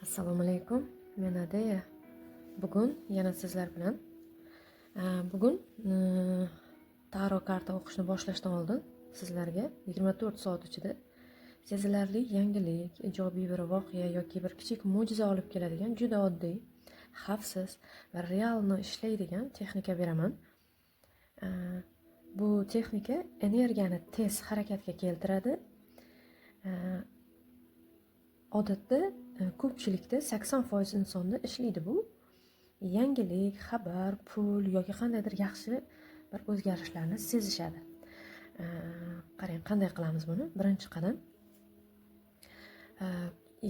Assalomu alaykum, men Adeya. Bugun yana sizlar bilan. Bugun taro karta o'qishni boshlashdan oldin sizlarga 24 soat ichida sezilarli yangilik, ijobiy bir voqea yoki bir kichik mo'jiza olib keladigan juda oddiy, xavfsiz va реально ishlaydigan texnika beraman. Bu texnika energiyani tez harakatga keltiradi. Odatda ko'pchilikda, 80% insonda ishlaydi bu. Yangilik, xabar, pul yoki qandaydir yaxshi bir o'zgarishlarni sezishadi. Qarang, qanday qilamiz buni? Birinchi qadam,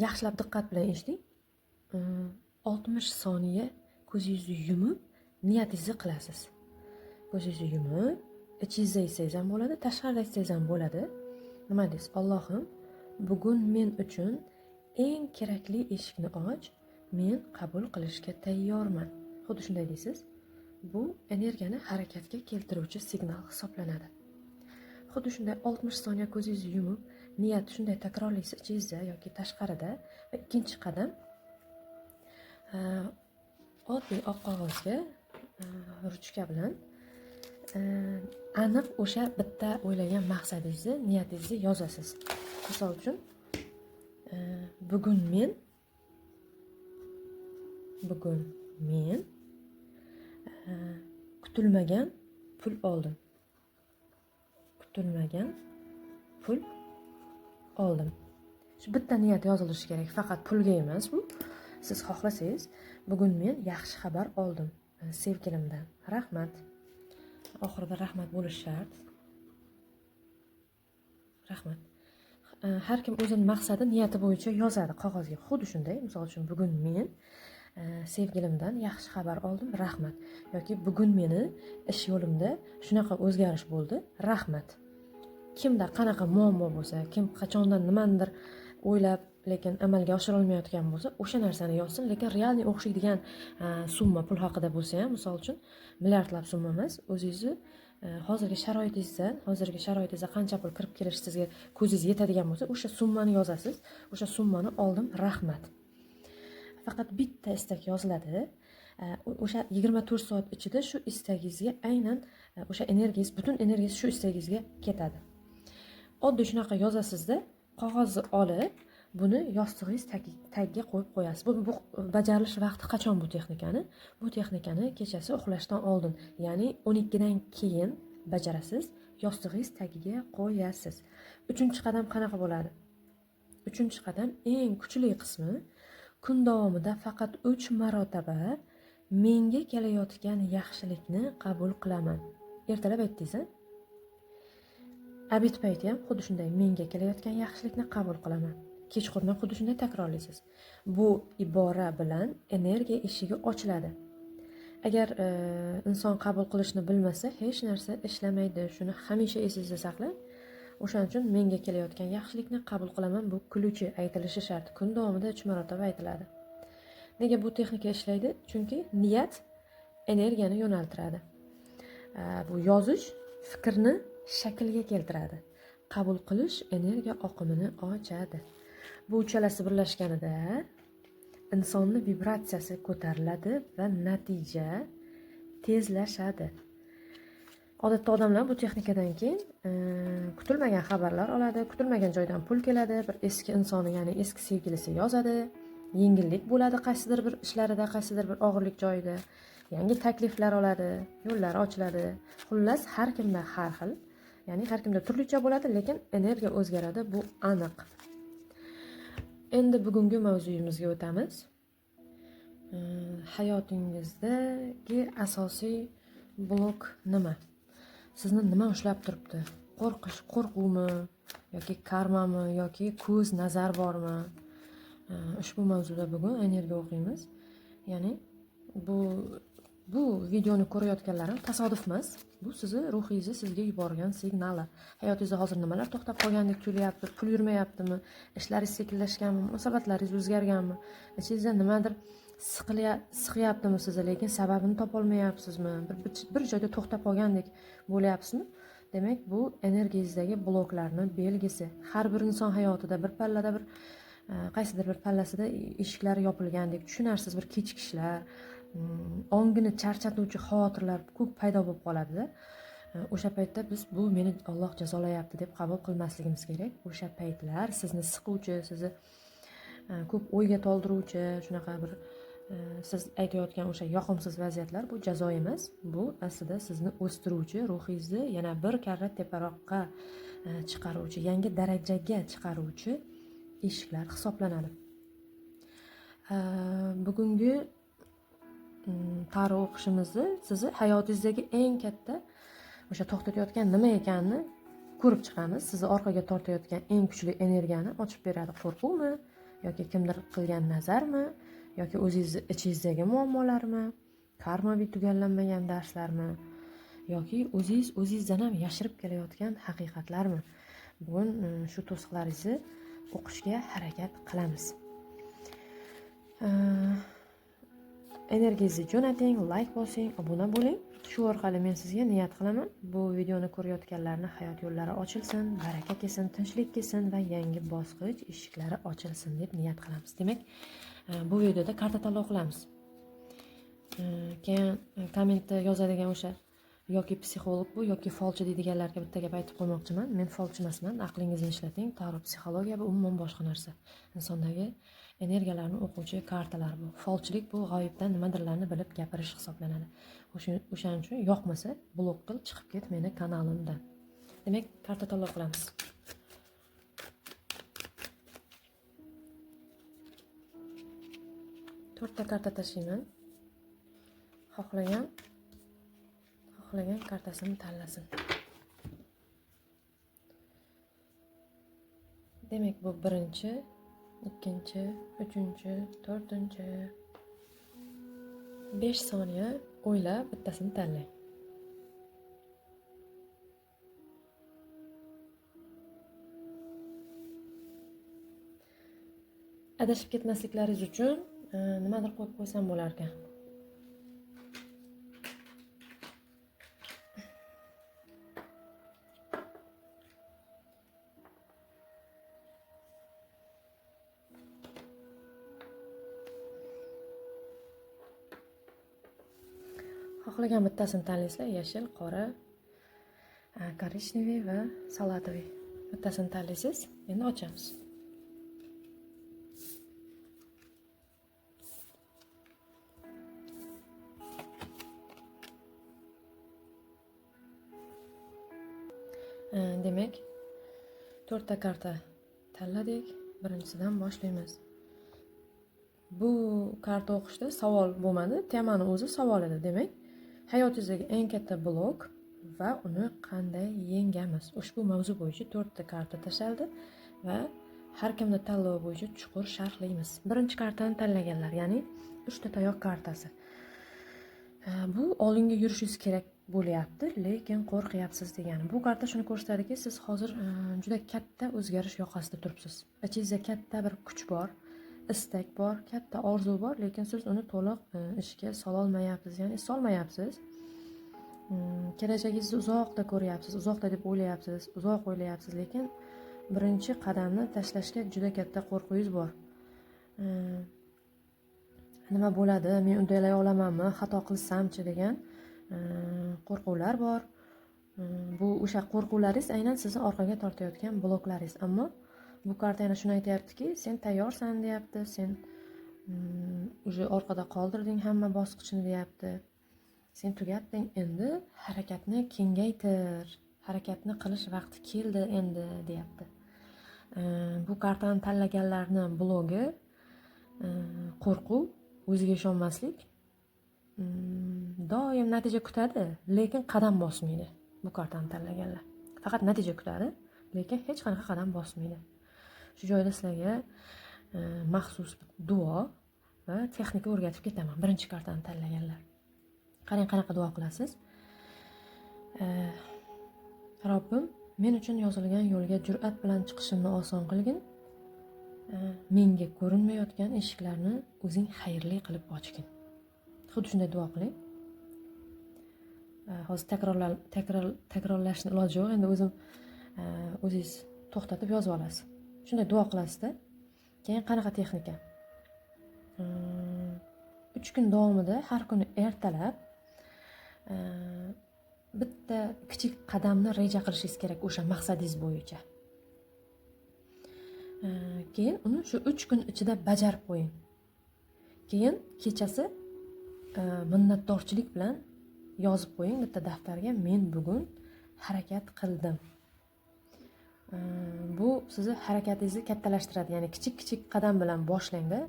yaxshilab diqqat bilan eshiting. 60 soniya ko'zingizni yumib, niyatingizni qilasiz. Ko'zingizni yumib, ichingizda aytsangiz ham bo'ladi, tashqarida aytsangiz ham bo'ladi. Nima deysiz? "Allohim, bugun men uchun eng kerakli eshikni och, men qabul qilishga tayyorman." Xuddi shunday deysiz. Bu energiyani harakatga keltiruvchi signal hisoblanadi. Xuddi shunday 60 soniya ko'zingizni yumib, niyat shunday takrorlaysiz ichingizda yoki tashqarida. Va ikkinchi qadam, oddiy oq qog'ozga ruchka bilan aniq o'sha bitta o'ylagan maqsadingizni, niyatingizni yozasiz. Misol uchun, "Bugun men kutilmagan pul oldim. Kutilmagan pul oldim." Shu bitta niyat yozilishi kerak, faqat pulga emas bu. Siz xohlasangiz, "Bugun men yaxshi xabar oldim sevgilimdan. Rahmat." Oxirida rahmat bo'lishi shart. Rahmat. Har kim o'zini maqsadi, niyati bo'yicha yozadi qog'ozga. Xuddi shunday, misol uchun, "Bugun men sevgilimdan yaxshi xabar oldim, rahmat" yoki "Bugun meni ish yo'limda shunaqa o'zgarish bo'ldi, rahmat." Kimda qanaqa muammo bo'lsa, kim qachondan nimanidir o'ylab, lekin amalga oshirolmayotgan bo'lsa, o'sha narsani yozsin, lekin реальный o'xshaydigan summa pul haqida bo'lsa ham, misol uchun, milliardlab summa emas, o'zingizni hozirgi sharoitingizda qancha pul kirib kelishi sizga ko'zingiz yetadigan bo'lsa, o'sha summani yozasiz. "O'sha summani oldim, rahmat." Faqat bitta istak yoziladi. O'sha 24 soat ichida shu istagingizga aynan o'sha energiyangiz, butun energiyangiz shu istagingizga ketadi. Oddiy shunaqa yozasizda, qog'ozni olib, buni yostig'ingiz tagiga qo'yib qo'yasiz. Bu bajarilish vaqti qachon bu texnikani? Bu texnikani kechasi uxlashdan oldin, ya'ni 12dan keyin bajarasiz, yostig'ingiz tagiga qo'yasiz. Uchinchi qadam qanaqa bo'ladi? Uchinchi qadam eng kuchli qismi. Kun davomida faqat uch marotaba "Menga kelayotgan yaxshilikni qabul qilaman." Ertalab aytdingiz, a, обед payti ham xuddi shunday: "Menga kelayotgan yaxshilikni qabul qilaman." Kechqurun ham xuddi shunday takrorlaysiz. Bu ibora bilan energiya eshigi ochiladi. Agar inson qabul qilishni bilmasa, hech narsa ishlamaydi, shuni hamisha esingizda saqlang. O'shaning uchun "Menga kelayotgan yaxshilikni qabul qilaman" bu ключи aytilishi shart. Kun davomida uch marotaba aytiladi. Nega bu texnika ishlaydi? Chunki niyat energiyani yo'naltiradi. Bu yozish fikrni shaklga keltiradi, qabul qilish energiya oqimini ochadi. Bu uchalasi birlashganida insonni vibratsiyasi ko'tariladi va natija tezlashadi. Odatda odamlar bu texnikadan keyin kutilmagan xabarlar oladi, kutilmagan joydan pul keladi, bir eski insoni, ya'ni eski sevgilisi yozadi, yengillik bo'ladi qaysidir bir ishlarida, qaysidir bir og'irlik joyida, yangi takliflar oladi, yo'llari ochiladi. Xullas, har kimda har xil, ya'ni har kimda turlicha bo'ladi, lekin energiya o'zgaradi, bu aniq. Endi bugungi mavzuyimizga o'tamiz. Hayotingizdagi asosiy blok nima? Sizni nima ushlab turibdi? Qo'rqish, qo'rquvmi yoki karmami yoki ko'z nazar bormi? Ushbu mavzuda bugun energiya o'qiymiz. Ya'ni bu videoni ko'rayotganlarim tasodif emas, bu sizni ruhingizni sizga yuborgan signali. Hayotingizda hozir nimalar to'xtab qolgandek tuyulyapti? Pul yurmayaptimi? Ishlaringiz sekinlashganmi? Munosabatlaringiz o'zgarganmi? Ichingizda nimadir siqyaptimi sizni, lekin sababini topolmayapsizmi? Bir joyda to'xtab qolgandek bo'lyapsizmi? Demak, bu energiyangizdagi bloklarni belgisi. Har bir inson hayotida bir pallada bir Qaysidir bir pallasida eshiklari yopilgandek tushunarsiz bir kechikishlar, ongini charchatuvchi xavotirlar ko'p paydo bo'lib qoladida. O'sha paytda biz bu meni Alloh jazolayapti deb qabul qilmasligimiz kerak. O'sha paytlar sizni siquvchi, sizni ko'p o'yga toldiruvchi, shunaqa bir siz aytayotgan o'sha yoqimsiz vaziyatlar bu jazo emas, bu aslida sizni o'stiruvchi, ruhingizni yana bir karra teparoqqa chiqaruvchi, yangi darajaga chiqaruvchi eshiklar hisoblanadi. Bugungi taro o'qishimizni sizni hayotingizdagi eng katta o'sha to'xtatayotgan nima ekanini ko'rib chiqamiz. Sizni orqaga tortayotgan eng kuchli energiyani ochib beradi. Qo'rquvmi yoki kimdir qilgan nazarmi yoki o'zingizni ichingizdagi muammolarmi, karmaviy tugallanmagan darslarmi yoki o'zingiz o'zingizdan ham yashirib kelayotgan haqiqatlarmi? Bugun shu to'siqlaringizni o'qishga harakat qilamiz. Energiyangizni jo'nating, like bosing, obuna bo'ling. Shu orqali men sizga niyat qilaman. Bu videoni ko'rayotganlarning hayot yo'llari ochilsin, baraka kelsin, tinchlik kelsin va yangi bosqich eshiklari ochilsin deb niyat qilamiz. Demak, bu videoda karta tanlov qilamiz. Keyin kommentda yozadigan o'sha yoki psixolog bu yoki folchi deydiganlarga bitta gap aytib qo'ymoqchiman. Men folchi emasman, aqlingizni ishlating. Taro psixologiya bu umuman boshqa narsa. Insondagi energiyalarni o'quvchi kartalar bu. Folchilik bu g'oyibdan nimadirlarni bilib gapirish hisoblanadi. O'shaning uchun yoqmasa blok qil, chiqib ket meni kanalimdan. Demak, karta tanlov qilamiz. To'rtta karta tashlayman. Xohlagan kartasini tanlasin. Demak, bu birinchi, ikkinchi, uchinchi, to'rtinchi. 5 soniya o'ylab bittasini tanlang. Adashib ketmasliklaringiz uchun nimadir qo'yib qo'ysam bo'lar ekan. Xohlagan bittasini tanlaysizlar. Yashil, qora, korичневый va салатовый. Bittasini tanlaysiz. Endi ochamiz. Demak, to'rtta karta tanladik. Birinchisidan boshlaymiz. Bu karta o'qishda savol bo'lmadi, temani o'zi savol edi. Demak, hayotingizdagi eng katta blok va uni qanday yengamiz? Ushbu mavzu bo'yicha to'rtta karta tashaldi va har kimni tanlovi bo'yicha chuqur sharhlaymiz. Birinchi kartani tanlaganlar, ya'ni 3 ta tayoq kartasi. Bu oldinga yurishingiz kerak bo'lyapti, lekin qo'rqyapsiz degani. Bu karta shuni ko'rsatadiki, siz hozir juda katta o'zgarish yoqasida turibsiz. Ichingizda katta bir kuch bor, istak bor, katta orzu bor, lekin siz uni to'liq ishga sololmayapsiz, ya'ni solmayapsiz. Kelajagingizni uzoqda ko'ryapsiz, uzoqda deb o'ylayapsiz, uzoq o'ylayapsiz, lekin birinchi qadamni tashlashga juda katta qo'rquvingiz bor. Nima bo'ladi, men uddalay olamanmi, xato qilsamchi degan qo'rquvlar bor. Bu o'sha qo'rquvlaringiz aynan sizni orqaga tortayotgan bloklaringiz. Ammo bu karta yana shuni aytayaptiki, sen tayyorsan deyapti, sen уже orqada qoldirding hamma bosqichni deyapti. Sen tugatding, endi harakatni kengaytir, harakatni qilish vaqti keldi endi deyapti. Bu kartani tanlaganlarning blogi qo'rquv, o'ziga ishonmaslik, doim natija kutadi, lekin qadam bosmaydi. Bu kartani tanlaganlar faqat natija kutadi, lekin hech qanaqa qadam bosmaydi. Shu joyda sizlarga maxsus duo va texnika o'rgatib ketaman. Birinchi kartani tanlaganlar. Qarang, qanaqa duo qilasiz. Robbim, men uchun yozilgan yo'lga jur'at bilan chiqishimni oson qilgin. Menga ko'rinmayotgan eshiklarni o'zing xayrli qilib ochgin. Xuddi shunday duo qiling. Hozir takrorlashni iloji yo'q. Endi o'zingiz to'xtatib yozib olasiz. Shunday duo qilasizda, Keyin qanaqa texnika? 3 kun davomida har kuni ertalab bitta kichik qadamni reja qilishingiz kerak o'sha maqsadingiz bo'yicha. Keyin uni shu 3 kun ichida bajarib qo'ying. Keyin kechasi minnatdorchilik bilan yozib qo'ying bitta daftarga: men bugun harakat qildim. Bu sizni harakatingizni kattalashtiradi. Ya'ni kichik-kichik qadam bilan boshlangda,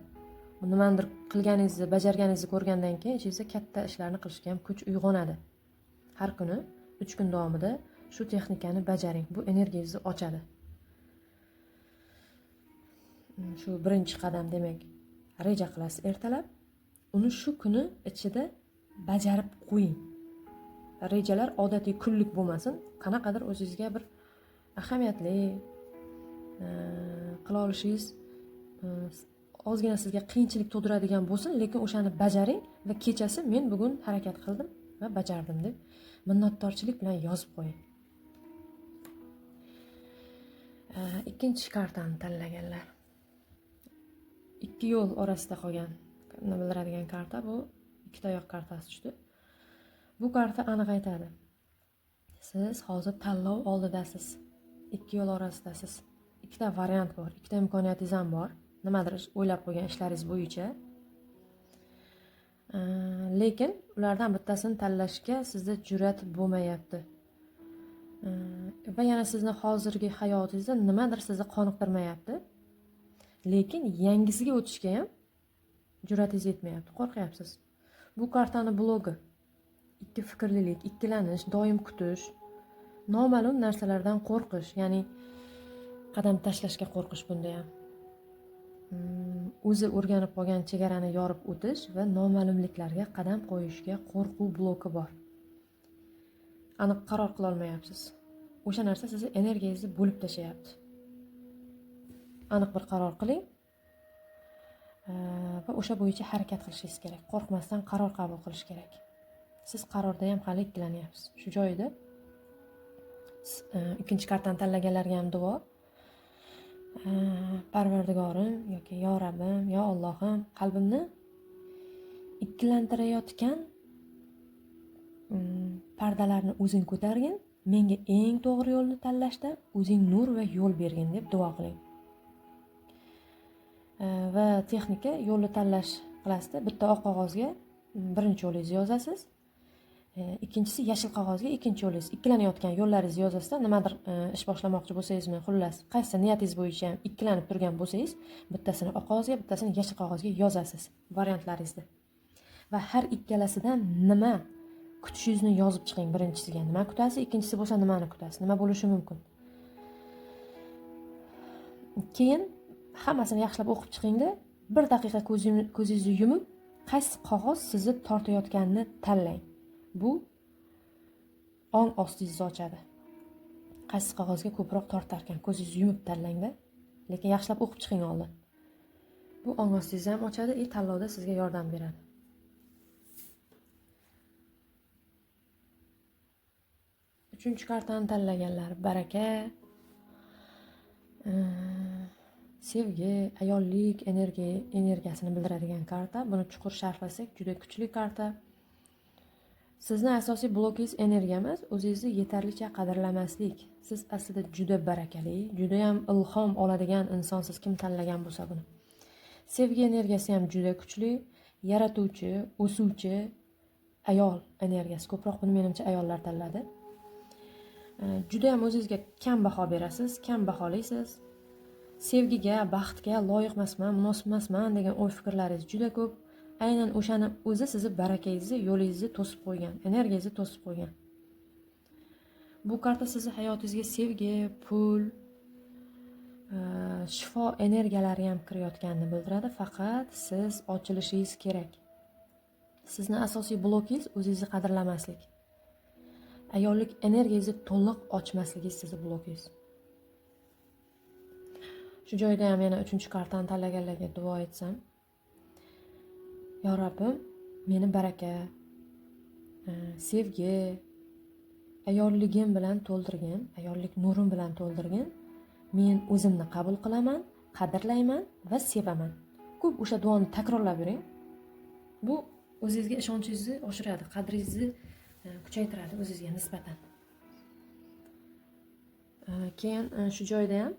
nimadir qilganingizni, bajarganingizni ko'rgandan keyin ichingizda katta ishlarni qilishga ham kuch uyg'onadi. Har kuni 3 kun davomida shu texnikani bajaring. Bu energiyangizni ochadi. Shu birinchi qadam, demak, reja qilasiz ertalab, uni shu kuni ichida bajarib qo'ying. Rejalar odatiy kunlik bo'lmasin, qanaqadir o'zingizga bir ahamiyatli qila olishingiz, ozgina sizga qiyinchilik tug'diradigan bo'lsin, lekin o'shani bajaring va kechasi men bugun harakat qildim va bajardim deb minnatdorchilik bilan yozib qo'ying. Ikkinchi kartani tanlaganlar. Ikki yo'l orasida qolgan bildiradigan karta bu ikki tayoq kartasi tushdi. Bu karta aniq aytadi. Siz hozir tanlov oldidasiz. Ikki yo'l orasidasiz. Ikkita variant bor, ikkita imkoniyatingiz ham bor. Nimadir o'ylab qo'ygan ishlaringiz bo'yicha. Lekin ulardan bittasini tanlashga sizda jur'at bo'lmayapti. Va yana sizni hozirgi hayotingizda nimadir sizni qoniqtirmayapti. Lekin yangisiga o'tishga ham jur'atingiz yetmayapti, qo'rqyapsiz. Bu kartani blogi ikki fikrlilik, ikkilanish, doim kutish, noma'lum narsalardan qo'rqish, ya'ni qadam tashlashga qo'rqish bunda ham. O'zi o'rganib qolgan chegarani yorib o'tish va noma'lumliklarga qadam qo'yishga qo'rquv bloki bor. Aniq qaror qila olmayapsiz. O'sha narsa sizni energiyangizni bo'lib tashlayapti. Aniq bir qaror qiling va o'sha bo'yicha harakat qilishingiz kerak. Qo'rqmasdan qaror qabul qilish kerak. Siz qarorda ham hali ikkilanyapsiz. Shu joyida ikkinchi kartani tanlaganlarga ham duo. Parvardigorim yoki yo Rabbim, yo Allohim, qalbimni ikkilantirayotgan pardalarni o'zing ko'targin, menga eng to'g'ri yo'lni tanlashda o'zing nur va yo'l bergin deb duo qiling. Va texnika yo'lni tanlash qilasizda, bitta oq qog'ozga birinchi yo'lingizni yozasiz. Ikkinchisi yashil qog'ozga ikkinchi yo'lingiz, ikkilanayotgan yo'llaringizni yozasizda, nimadir ish boshlamoqchi bo'lsangizmi, xullas, qaysi niyatingiz bo'yicha ham ikkilanib turgan bo'lsangiz, bittasini oq qog'ozga, bittasini yashil qog'ozga yozasiz variantlaringizni. Va har ikkalasidan nima kutishingizni yozib chiqing. Birinchisiga nima kutasiz, ikkinchisi bo'lsa nimani kutasiz, nima bo'lishi mumkin. Keyin hammasini yaxshilab o'qib chiqingda, bir daqiqa ko'zingizni yumib, qaysi qog'oz sizni tortayotganini tanlang. Bu ong ostingizni ochadi. Qaysi qog'ozga ko'proq tortarkan, ko'zingizni yumib tanlangda, lekin yaxshilab o'qib chiqing oldin. Bu ong ostingizni ham ochadi, tanlovda sizga yordam beradi. Uchinchi kartani tanlaganlar baraka, sevgi, ayollik energiyasini bildiradigan karta. Buni chuqur sharhlasak, juda kuchli karta. Sizni asosiy blokingiz energiya emas, o'zingizni yetarlicha qadrlamaslik. Siz aslida juda barakali, juda ham ilhom oladigan insonsiz, kim tanlagan bo'lsa buni. Sevgi energiyasi ham juda kuchli, yaratuvchi, o'suvchi ayol energiyasi. Ko'proq buni menimcha ayollar tanladi. Juda ham o'zingizga kam baho berasiz, kam baholiysiz. Sevgiga, baxtga loyiq emasman, munosib emasman degan o'y-fikrlaringiz juda ko'p. Aynan o'shani o'zi sizni barakangizni, yo'lingizni to'sib qo'ygan, energiyangizni to'sib qo'ygan. Bu karta sizni hayotingizga sevgi, pul, shifo energiyalari ham kirayotganini bildiradi. Faqat siz ochilishingiz kerak. Sizni asosiy blokingiz o'zingizni qadrlamaslik. Ayollik energiyangizni to'liq ochmasligingiz sizni blokingiz. Shu joyda ham yana uchinchi kartani tanlaganlarga duo etsam, yo Rabbim, meni baraka, sevgi, ayolligim bilan to'ldirgin, ayollik nurim bilan to'ldirgin. Men o'zimni qabul qilaman, qadrlayman va sevaman. Ko'p o'sha duoni takrorlab yuring. Bu o'zingizga ishonchingizni oshiradi, qadringizni kuchaytiradi o'zingizga nisbatan. Keyin shu joyda ham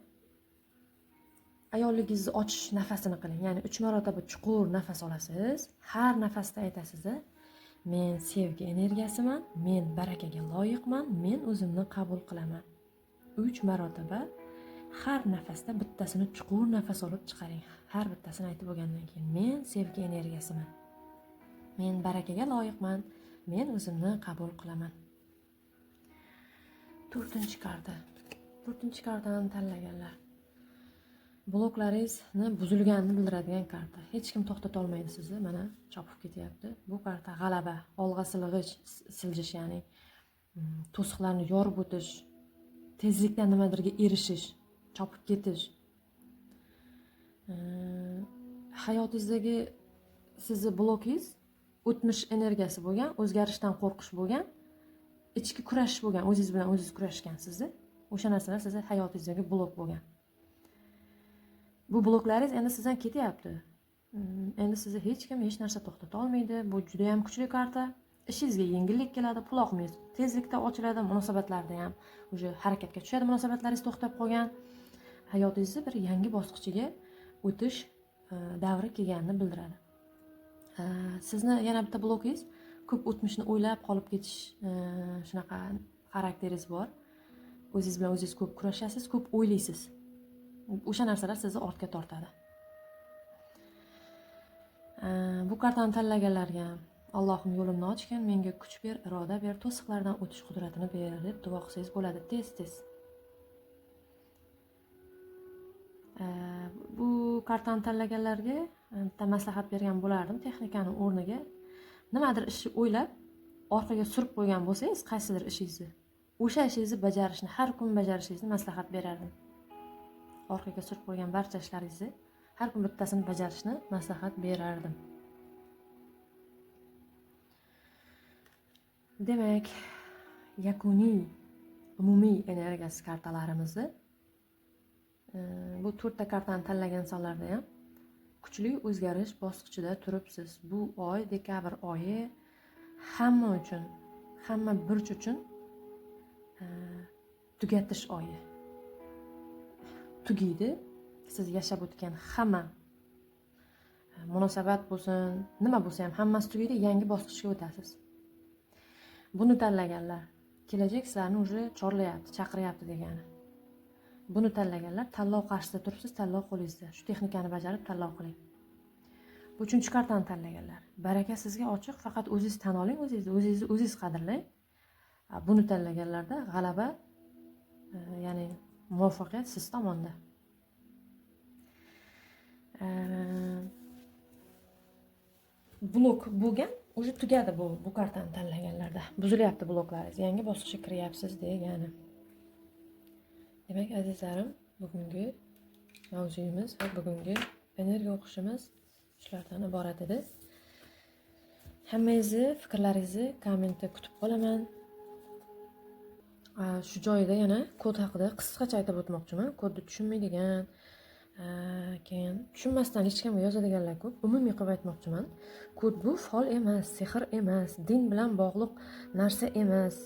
ayolligingizni ochish nafasini qiling. Ya'ni 3 marotaba chuqur nafas olasiz. Har nafasda aytasiz: men sevgi energiyasiman, men barakaga loyiqman, men o'zimni qabul qilaman. 3 marotaba har nafasda bittasini chuqur nafas olib chiqaring. Har bittasini aytib bo'lgandan keyin men sevgi energiyasiman, men barakaga loyiqman, men o'zimni qabul qilaman. 4-chi karta. 4-chi kartani tanlaganlar. Bloklaringizni buzilganini bildiradigan karta. Hech kim to'xtata olmaydi sizni. Mana chopib ketyapti. Bu karta g'alaba, olg'a silg'ish, siljish, ya'ni to'siqlarni yorib o'tish, tezlikda nimadirga erishish, chopib ketish. Hayotingizdagi sizni blokingiz o'tmish energiyasi bo'lgan, o'zgarishdan qo'rqish bo'lgan, ichki kurashish bo'lgan, o'zingiz bilan o'zingiz kurashgansiz. O'sha narsalar sizni hayotingizdagi blok bo'lgan. Bu bloklaringiz endi sizdan ketyapti. Endi sizni hech kim hech narsa to'xtata olmaydi. Bu juda ham kuchli karta. Ishingizga yengillik keladi, pul oqimingiz tezlikda ochiladi, munosabatlarda ham уже harakatga tushadi, munosabatlaringiz to'xtab qolgan. Hayotingizni bir yangi bosqichiga o'tish davri kelganini bildiradi. Sizni yana bitta blokingiz ko'p o'tmishni o'ylab qolib ketish, shunaqa xarakteringiz bor. O'zingiz bilan o'zingiz ko'p kurashasiz, ko'p o'ylaysiz. O'sha narsalar sizni ortga tortadi. Bu kartani tanlaganlarga Allohim yo'limni ochgin, menga kuch ber, iroda ber, to'siqlardan o'tish qudratini ber deb duo qilsangiz bo'ladi tez-tez. Bu kartani tanlaganlarga bitta maslahat bergan bo'lardim, texnikani o'rniga nimadir ishni o'ylab orqaga surib qo'ygan bo'lsangiz, qaysidir ishingizni, o'sha ishingizni bajarishni, har kun bajarishingizni maslahat berardim. Orqaga surib qo'ygan barcha ishlaringizni har kun bittasini bajarishni maslahat berardim. Demak, yakuniy umumiy energiyasi kartalarimizni bu 4 ta kartani tanlagan insonlarda ham kuchli o'zgarish bosqichida turibsiz. Bu oy dekabr oyi hamma uchun, hamma burch uchun tugatish oyi. Tugaydi. Siz yashab o'tgan hamma munosabat bo'lsin, nima bo'lsa ham hammasi tugaydi, yangi bosqichga o'tasiz. Buni tanlaganlar kelajak sizlarni уже chorlayapti, chaqiryapti degani. Buni tanlaganlar tanlov qarshisida turibsiz, tanlov qo'lingizda. Shu texnikani bajarib tanlov qiling. Bu 3-kartani tanlaganlar. Baraka sizga ochiq, faqat o'zingiz tan oling, o'zingizni o'zingiz qadrlang. Buni tanlaganlarda g'alaba, ya'ni muvaffaqiyat siz tomonda. Blok bo'lgan, уже tugadi bu kartani tanlaganlarda. Buzilyapti bloklaringiz, yangi bosqichga kiryapsiz degani. Demak, azizlarim, bugungi mavzuyimiz va bugungi energiya o'qishimiz shulardan iborat edi. Hammangizni fikrlaringizni kommentda kutib qolaman. Shu joyda yana kod haqida qisqacha aytib o'tmoqchiman. Kodni tushunmaydigan, keyin tushunmasdan hech kimga yozadiganlar ko'p. Umumiy qilib aytmoqchiman. Kod bu fol emas, sehr emas, din bilan bog'liq narsa emas.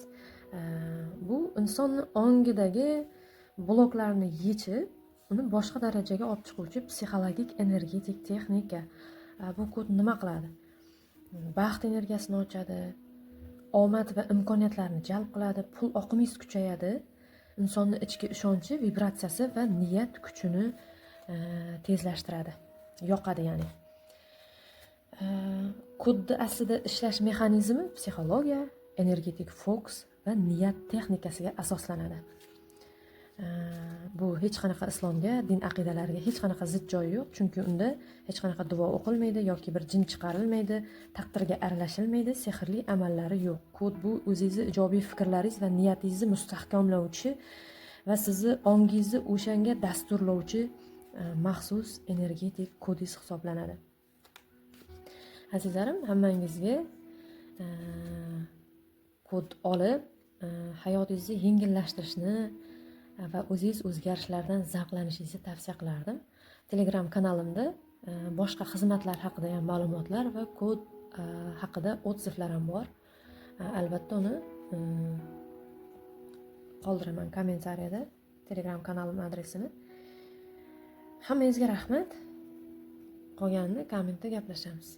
Bu insonni ongidagi bloklarni yechib, uni boshqa darajaga olib chiquvchi psixologik energetik texnika. Bu kod nima qiladi? Baxt energiyasini ochadi, omad va imkoniyatlarni jalb qiladi, pul oqimingiz kuchayadi, insonni ichki ishonchi, vibratsiyasi va niyat kuchini tezlashtiradi, yoqadi ya'ni. Kodni aslida ishlash mexanizmi psixologiya, energetik fokus va niyat texnikasiga asoslanadi. Bu hech qanaqa islomga, din aqidalariga hech qanaqa zid joyi yo'q, chunki unda hech qanaqa duo o'qilmaydi yoki bir jin chiqarilmaydi, taqdirga aralashilmaydi, sehrli amallari yo'q. Kod bu o'zingizni ijobiy fikrlaringiz va niyatingizni mustahkamlovchi va sizni ongingizni o'shanga dasturlovchi maxsus energetik kodingiz hisoblanadi. Azizlarim, hammangizga kod olib hayotingizni yengillashtirishni va o'zingiz o'zgarishlardan zavqlanishingizni tavsiya qilardim. Telegram kanalimda boshqa xizmatlar haqida ham ma'lumotlar va kod haqida отзыв lar ham bor. Albatta uni qoldiraman kommentariyada, Telegram kanalim adresini. Hammangizga rahmat, qolganini kommentda gaplashamiz.